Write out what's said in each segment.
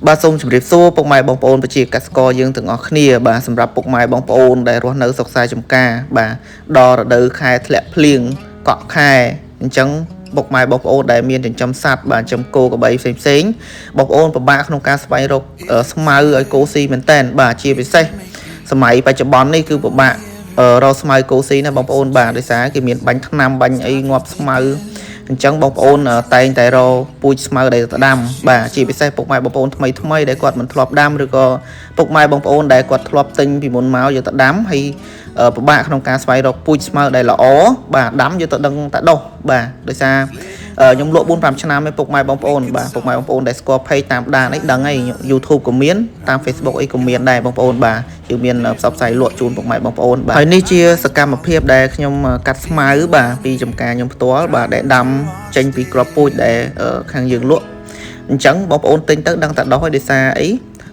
បាទសូមជម្រាបសួរពុកម៉ែបងប្អូនប្រជាកសិករយើងទាំងអស់គ្នាបាទសម្រាប់ពុកម៉ែបងប្អូនដែលរស់នៅស្រុកស្រែចម្ការបាទដល់រដូវខែធ្លាក់ភ្លៀងកក់ខែអញ្ចឹងពុកម៉ែបងប្អូនដែលមានចិញ្ចឹមសត្វបាទចិញ្ចឹមគោក្របីផ្សេងផ្សេងៗបងប្អូនពិបាកក្នុងការស្វែងរកស្មៅឲ្យគោស៊ីមែនតើបាទជាពិសេសសម័យបច្ចុប្បន្ននេះគឺពិបាករកស្មៅគោស៊ីណាបងប្អូនបាទដោយសារគេមានបាញ់ថ្នាំបាញ់អីងាប់ស្មៅ អញ្ចឹងបងប្អូនតែងតែរកពូជស្មៅដែលទៅដាំបាទជាពិសេសពុកម៉ែបងប្អូនថ្មីថ្មីដែលគាត់មិនធ្លាប់ដាំឬក៏ពុកម៉ែបងប្អូនដែលគាត់ធ្លាប់ទិញពីមុនមកយកទៅដាំហើយពិបាកក្នុងការស្វែងរកពូជស្មៅដែលល្អបាទដាំយកទៅដឹងតែដុះបាទដោយសារខ្ញុំលក់4 5ឆ្នាំឯពុកម៉ែបងប្អូនបាទពុកម៉ែបងប្អូនដែលស្គាល់ page តាមដានអីដឹងហើយ YouTube ក៏មានតាម Facebook អីក៏មានដែរបងប្អូនបាទយើងមានផ្សព្វផ្សាយលក់ជូនពុកម៉ែបងប្អូនបាទហើយនេះជាសកម្មភាពដែលខ្ញុំកាត់ស្មៅបាទពីចំការខ្ញុំផ្ទាល់បាទដែលដាំចេញពីគ្រាប់ពូជដែលខាងយើងលក់អញ្ចឹងបងប្អូនទិញទៅដឹងតែដោះហើយដោយសារអី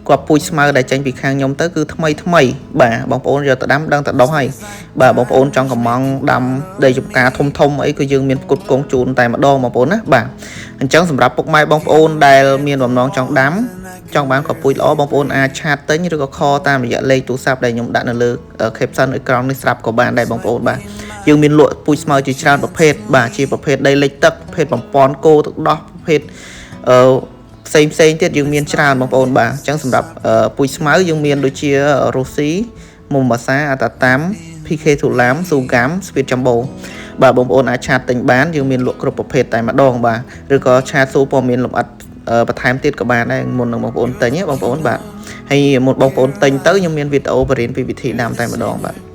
គ្រាប់ពូជស្មៅដែលចេញពីខាងខ្ញុំទៅគឺថ្មីថ្មីបាទបងប្អូនយកទៅដាំដឹងតែដោះហើយបាទបងប្អូនចង់កំងដាំដីចំការធំធំអីគឺយើងមានផ្គត់ផ្គង់ជូនតែម្ដងបងប្អូនណាបាទអញ្ចឹងសម្រាប់ពុកម៉ែបងប្អូនដែលមានបំណងចង់ដាំចង់បានគ្រាប់ពូជល្អបងប្អូនអាច chat ទិញឬក៏ call តាមរយៈលេខទូរស័ព្ទដែលខ្ញុំដាក់នៅលើ caption នៅក្រោមនេះស្រាប់ក៏បានដែរបងប្អូនបាទយើងមានលក់ពូជស្មៅជាច្រើនប្រភេទបាទជាប្រភេទដីលិចទឹកប្រភេទបំពន់គោទឹកដោះប្រភេទអឺផ្សេងផ្សេងទៀតយើងមានច្រើនបងប្អូនបាទអញ្ចឹងសម្រាប់ពូជស្មៅយើងមានដូចជារុស្ស៊ីមុំបាសាអាតាតាំ PK ទូឡាមស៊ូហ្គាមស្វីតចាំបូបាទបងប្អូនអាច chat ទិញបានយើងមានលក់គ្រប់ប្រភេទតែម្ដងបាទឬក៏ chat សួរព័ត៌មានលម្អិតបន្ថែមទៀតក៏បានដែរមុននឹងបងប្អូនទិញបងប្អូនបាទហើយមុនបងប្អូនទិញទៅខ្ញុំមានវីដេអូបរៀនពីវិធីដាំតែម្ដងបាទ។